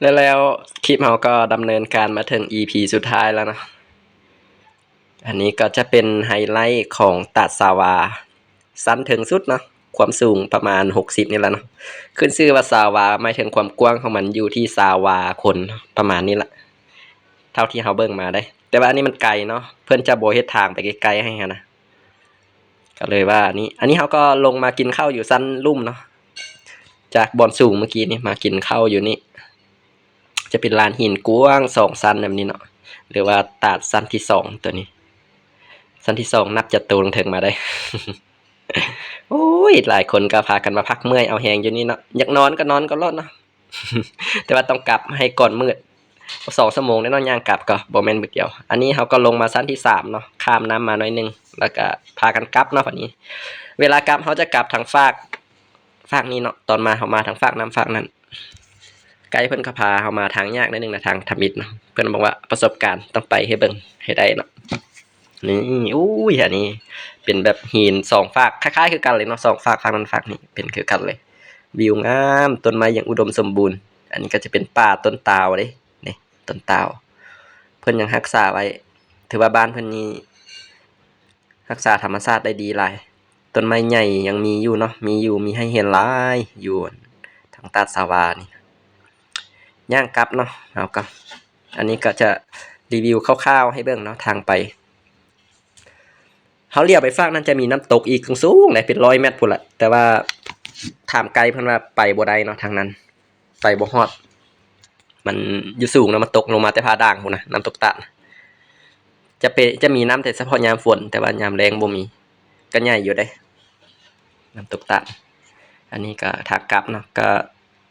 ແລະ ແລ້ວຄລິບເຮົາກໍດຳເນີນການມາເຖິງອີພີສຸດທ້າຍແລ້ວເນາະ. ອັນນີ້ກໍຈະເປັນໄຮໄລຂອງຕາດຊາວາ ຊັ້ນເທິງສຸດເນາະ, ຄວາມສູງປະມານຫົກສິບນີ້ແຫຼະເນາະ. ຂຶ້ນຊື່ວ່າຊາວາ ໝາຍເຖິງຄວາມກວ້າງຂອງມັນຢູ່ທີ່ຊາວາຄົນ ປະມານນີ້ລະ ເທົ່າທີ່ເຮົາເບິ່ງມາເດ້. ແຕ່ວ່າອັນນີ້ມັນໄກເນາະ, ເພິ່ນຈະບໍ່ເຮັດທາງໄປໃກ້ໆໃຫ້ຫັ້ນນະ. ກໍເລີຍວ່ານີ້ ອັນນີ້ເຮົາກໍລົງມາກິນເຂົ້າຢູ່ຊັ້ນລຸ່ມເນາະ, ຈາກບ່ອນສູງເມື່ອກີ້ນີ້ມາກິນເຂົ້າຢູ່ນີ້. ຈະເປັນລານຫີນກວ້າງສອງຊັ້ນແບບນີ້ເນາະ ຫຼືວ່າຕາດຊັ້ນທີສອງ ຕົວນີ້ ຊັ້ນທີສອງ ນັບຈາກໂຕລົງເທິງມາໄດ້. ໂອ້ຍ ຫຼາຍຄົນກໍພາກັນມາພັກເມື່ອຍເອົາແຮງຢູ່ນີ້ເນາະ, ຢາກນອນກໍນອນກ່ອນໂລດເນາະ. ແຕ່ວ່າຕ້ອງກັບໃຫ້ກ່ອນມືດ ສອງຊົ່ວໂມງແນ່ນອນ, ຍ່າງກັບກໍບໍ່ແມ່ນມື້ດຽວ. ອັນນີ້ເຮົາກໍລົງມາຊັ້ນທີສາມເນາະ, ຂ້າມນ້ຳມາໜ້ອຍໜຶ່ງ ແລ້ວກໍພາກັນກັບເນາະ. ບັດນີ້ເວລາກັບເຮົາຈະກັບທາງຟາກ ຟາກນີ້ເນາະ, ຕອນມາເຮົາມາທາງຟາກນ້ຳຟາກນັ້ນ. ໄກເພິ່ນກໍພາເຮົາມາທາງຍາກໜ້ອຍໜຶ່ງນະ, ທາງທຳອິດເນາະ. ເພິ່ນບອກວ່າປະສົບການຕ້ອງໄປໃຫ້ເບິ່ງໃຫ້ໄດ້ເນາະ. ນີ້ ອຸ້ຍ ອັນນີ້ເປັນແບບຫີນສອງຟາກ ຄ້າຍໆຄືກັນເລີຍເນາະ, ສອງຟາກ ຟາກນັ້ນຟາກນີ້ເປັນຄືກັນເລີຍ. ວິວງາມ, ຕົ້ນໄມ້ຍັງອຸດົມສົມບູນ. ອັນນີ້ກໍຈະເປັນປ່າຕົ້ນຕາວເດ້, ນີ້ຕົ້ນຕາວ ເພິ່ນຍັງຮັກສາໄວ້. ຖືວ່າບ້ານເພິ່ນນີ້ຮັກສາທຳມະຊາດໄດ້ດີຫຼາຍ. ຕົ້ນໄມ້ໃຫຍ່ຍັງມີຢູ່ເນາະ, ມີຢູ່ ມີໃຫ້ເຫັນຫຼາຍຢູ່ທາງຕາດຊາວານີ້. ຍ່າງກັບເນາະ ເຮົາກໍ ອັນນີ້ກໍຈະຣີວິວຄ່າວໆໃຫ້ເບິ່ງເນາະ ທາງໄປ. ເຮົາລ້ຽວໄປຟາກນັ້ນຈະມີນ້ຳຕົກອີກ ສູງໆເດ້ ເປັນຮ້ອຍແມັດພຸ້ນລະ, ແຕ່ວ່າຖາມໄກເພິ່ນວ່າໄປບໍ່ໄດ້ເນາະ ທາງນັ້ນໄປບໍ່ຮອດ, ມັນຢູ່ສູງເນາະ, ມັນຕົກລົງມາແຕ່ຜາດ່າງພຸ້ນນະ ນ້ຳຕົກຕາດ. ຈະເປັນ ຈະມີນ້ຳແຕ່ສະເພາະຍາມຝົນ, ແຕ່ວ່າຍາມແລ້ງບໍ່ມີ. ກໍໃຫຍ່ຢູ່ເດ້ ນ້ຳຕົກຕາດ. ອັນນີ້ກໍທາງກັບເນາະ, ກໍ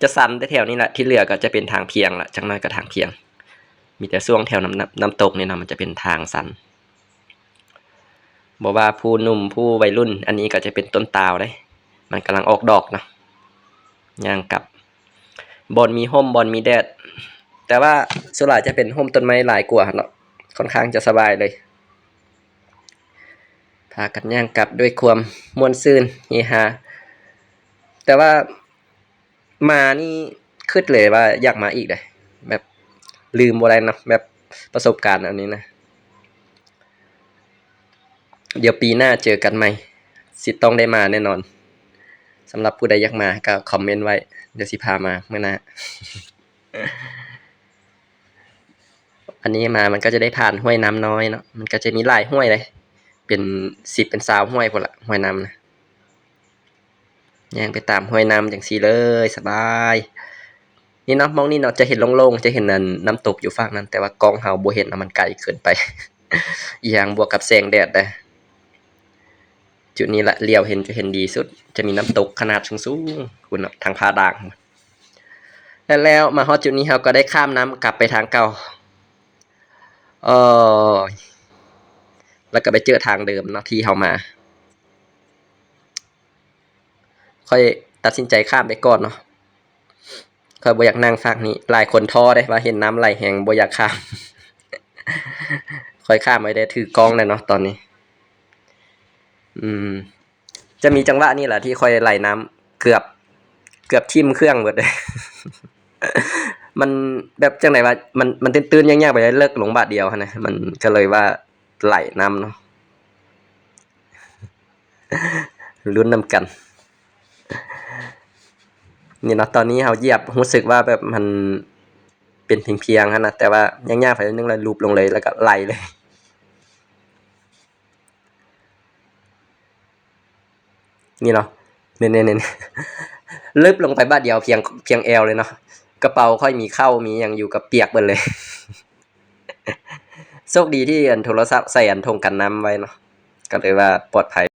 ຈະຊັນແຕ່ແຖວນີ້ແຫຼະ, ທີ່ເຫຼືອກໍຈະເປັນທາງພຽງລະ, ຈັກໜ້ອຍກໍທາງພຽງ. ມີແຕ່ຊ່ວງແຖວນ້ຳ ນ້ຳ ນ້ຳຕົກນີ້ເນາະ ມັນຈະເປັນທາງຊັນ. ບໍ່ວ່າຜູ້ໜຸ່ມຜູ້ໄວລຸ້ນ, ອັນນີ້ກໍຈະເປັນຕົ້ນຕາວເດ້, ມັນກຳລັງອອກດອກເນາະ. ຍ່າງກັບ ບ່ອນມີຮົ່ມ ບ່ອນມີແດດ, ແຕ່ວ່າສ່ວນຫຼາຍຈະເປັນຮົ່ມຕົ້ນໄມ້ຫຼາຍກວ່າເນາະ, ຂ້ອນຂ້າງຈະສະບາຍເລີຍ. ພາກັນຍ່າງກັບດ້ວຍຄວາມມ່ວນຊື່ນເຮຮາ. ແຕ່ວ່າມານີ້ຄິດເລີຍວ່າຢາກມາອີກເດ້, ແບບລືມບໍ່ໄດ້ເນາະ, ແບບປະສົບການອັນນີ້ນະ. ດຽວປີໜ້າເຈີກັນໃໝ່, ຊິຕ້ອງໄດ້ມາແນ່ນອນ. ສຳລັບຜູ້ໃດຢາກມາກໍຄອມເມັນໄວ້, ດຽວຊິພາມາມື້ໜ້າ. ອັນນີ້ມາມັນກໍຈະໄດ້ຜ່ານຫ້ວຍນ້ຳນ້ອຍເນາະ, ມັນກໍຈະມີຫຼາຍຫ້ວຍເດ້, ເປັນສິບເປັນຊາວຫ້ວຍພຸ້ນລະ ຫ້ວຍນ້ຳນະ. ຍ່າງໄປຕາມຫ້ວຍນ້ຳຈັ່ງຊີ້ເລີຍ ສະບາຍ. ນີ້ເນາະ, ໝ່ອງນີ້ເນາະ ຈະເຫັນໂລ່ງໆ, ຈະເຫັນອັນນ້ຳຕົກຢູ່ຟາກນັ້ນ, ແຕ່ວ່າກ້ອງເຮົາບໍ່ເຫັນເນາະ, ມັນໄກເກີນໄປ. ອີກຢ່າງບວກກັບແສງແດດເດ້. ຈຸດນີ້ລະ ຫຼຽວເຫັນ ຈະເຫັນດີສຸດ, ຈະມີນ້ຳຕົກຂະໜາດສູງໆ ພຸ້ນເນາະ, ທາງຜາດ່າງ. ແລ້ວ ແລ້ວມາຮອດຈຸດນີ້ ເຮົາກໍໄດ້ຂ້າມນ້ຳກັບໄປທາງເກົ່າ. ໂອ້ຍ ແລ້ວກໍໄປເຈີທາງເດີມເນາະ ທີ່ເຮົາມາ. ຂ້ອຍຕັດສິນໃຈຂ້າມໄປກ່ອນເນາະ, ຂ້ອຍບໍ່ຢາກນັ່ງຟາກນີ້. ຫຼາຍຄົນທໍ້ເດ້ ວ່າເຫັນນ້ຳໄຫຼແຮງ ບໍ່ຢາກຂ້າມ. ຂ້ອຍຂ້າມໄປໄດ້ ຖືກ້ອງແລ້ວເນາະຕອນນີ້. ອືມ ຈະມີຈັງຫວະນີ້ລະ ທີ່ຂ້ອຍໄຫຼນ້ຳ ເກືອບ ເກືອບຖິ້ມເຄື່ອງເບິດເລີຍ. ມັນແບບຈັ່ງໃດວະ ມັນ ມັນຕື້ນໆ ຍາກໆ ໄປເລິກລົງບາດດຽວຫັ້ນນະ, ມັນກໍເລີຍວ່າໄຫຼນ້ຳເນາະ. ລຸ້ນນຳກັນ. ນີ້ເນາະ ຕອນນີ້ເຮົາຢຽບ ຮູ້ສຶກວ່າແບບມັນເປັນພຽງໆ ຫັ້ນນະ, ແຕ່ວ່າຍ່າງໆ ໄປໜ້ອຍໜຶ່ງ ແລ້ວຫຼຸບລົງເລີຍ ແລ້ວກໍໄຫຼເລີຍ. ນີ້ເນາະ ນີ້ໆໆ ລຶບລົງໄປບາດດຽວ ພຽງ ພຽງແອວເລີຍເນາະ. ກະເປົາຂ້ອຍມີເຂົ້າມີຫຍັງຢູ່ກໍປຽກເບິດເລີຍ. ໂຊກດີທີ່ອັນໂທລະສັບໃສ່ອັນຖົງກັນນ້ຳໄວ້ເນາະ ກໍເລີຍວ່າປອດໄພ.